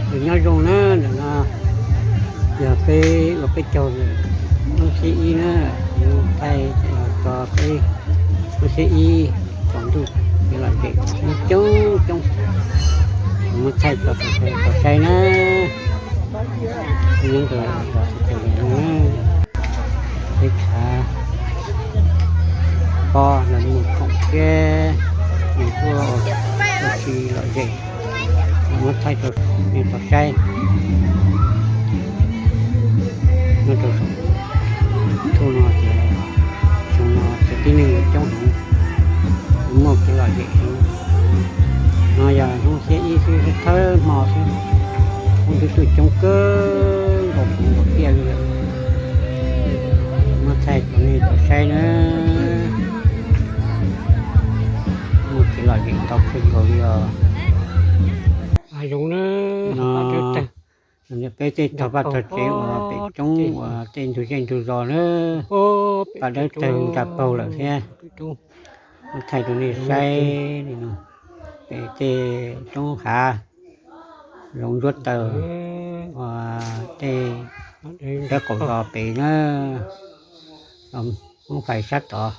Nyob zoo na, ntawm no yog peb ua peb caug lub xiab ib na, kuv thaij tso peb lub xiab ib tsaus ntuj, lom zem coob coob, muab thaij tso peb tau saib na. Nyob rau peb tshav pob los mus khoom thiab, nws kuj ua si lom zem, muab thaij rau nej tau saib. Nyob rau saum thuj no ces xyoo no cov tib neeg coob heev, muaj kev lom zem heev. No yog hnub xiab ib xwb, thawj hmo xwb, kuj twb tuaj coob kawg nkaus, kuv nkaus tiaj li lawm. Muab thaij rau nej tau saib na. Muaj kev lom zem ntau kawg nkaus li os. Zoo na, no peb tej tog vaj tog tsev uas pem roob uas tej ntug zej ntug zos na, paj dawb tawg ntsa paug lawm thiab. Muab thaij rau nej saib li no, pem tej roob hav zoov ntsuab taws uas tej sab qaum zos pem na, Hmoob Fais sab tod,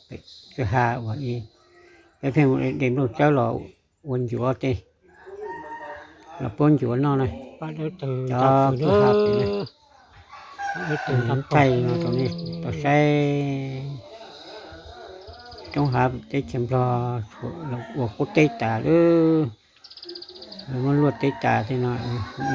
pem kwj ha uas peb pheej mus de nplooj tsawb los ua ncuav tej, los puab ncuav noj na. Cov kwj ha pem na, thaij no rau nej tau saib. Roob hav teb chaws Nplog ua qub teb tas lawm, muab luaj teb tas tej no, ib